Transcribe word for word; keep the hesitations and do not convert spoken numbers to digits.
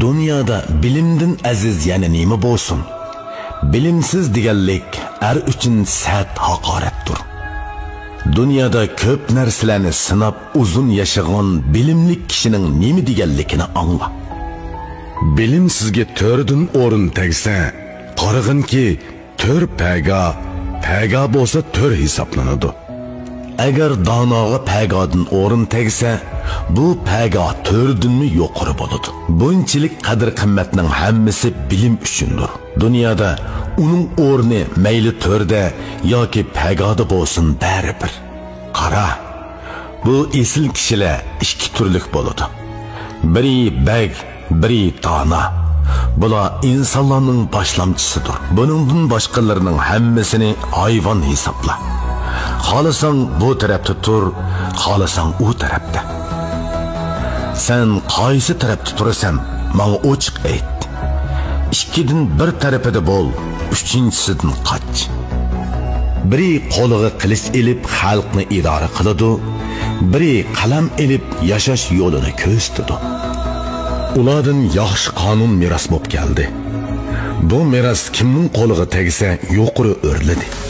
دۇنيادا بىلىمدىن ئەزىز يەنە نېمە بولسۇن؟ بىلىمسىز دېگەنلىك ئەر ئۈچۈن سەت ھاقارەتتۇر. دۇنيادا كۆپ نەرسىلەرنى سىناپ ئۇزۇن ياشىغان بىلىملىك كىشىنىڭ نېمە دېگەنلىكىنى ئاڭلا. بىلىمسىزگە تۆردىن ئورۇن تەگسە، قارىغىنكى، تۆر پەگا، پەگا بولسا تۆر ھېسابلىنىدۇ. ئەگەر داناغا پەگادىن ئورۇن تەگسە، بۇ پەگا تۆردىنمۇ يۇقىرى بولىدۇ. بۇنچىلىك قەدىر-قىممەتنىڭ ھەممىسى بىلىم ئۈچۈندۇر. دۇنيادا ئۇنىڭ ئورنى مەيلى تۆردە ياكى پەگادا بولسۇن، بەرىبىر. قارا، بۇ ئېسىل كىشىلەر ئىككى تۈرلۈك بولىدۇ. بىرى بەگ، بىرى دانا. بۇلار ئىنسانلارنىڭ باشلامچىسىدۇر. بۇنىڭدىن باشقىلىرىنىڭ ھەممىسىنى ھايۋان ھېسابلا. خالىساڭ بۇ تەرەپتە تۇر، خالىساڭ ئۇ تەرەپتە. سەن قايسى تەرەپتە تۇرىسەن، ماڭا ئوچۇق ئېيت. ئىككىدىن بىر تەرىپىدە بول، ئۈچىنچىسىدىن قاچ. بىرى قولىغا قىلىچ ئېلىپ خەلقنى ئىدارە قىلىدۇ، بىرى قەلەم ئېلىپ ياشاش يولىنى كۆرسىتىدۇ. ئۇلاردىن ياخشى قانۇن مىراس بولۇپ كەلدى. بۇ مىراس كىمنىڭ قولىغا تەگسە يۇقىرى ئۆرلىدى.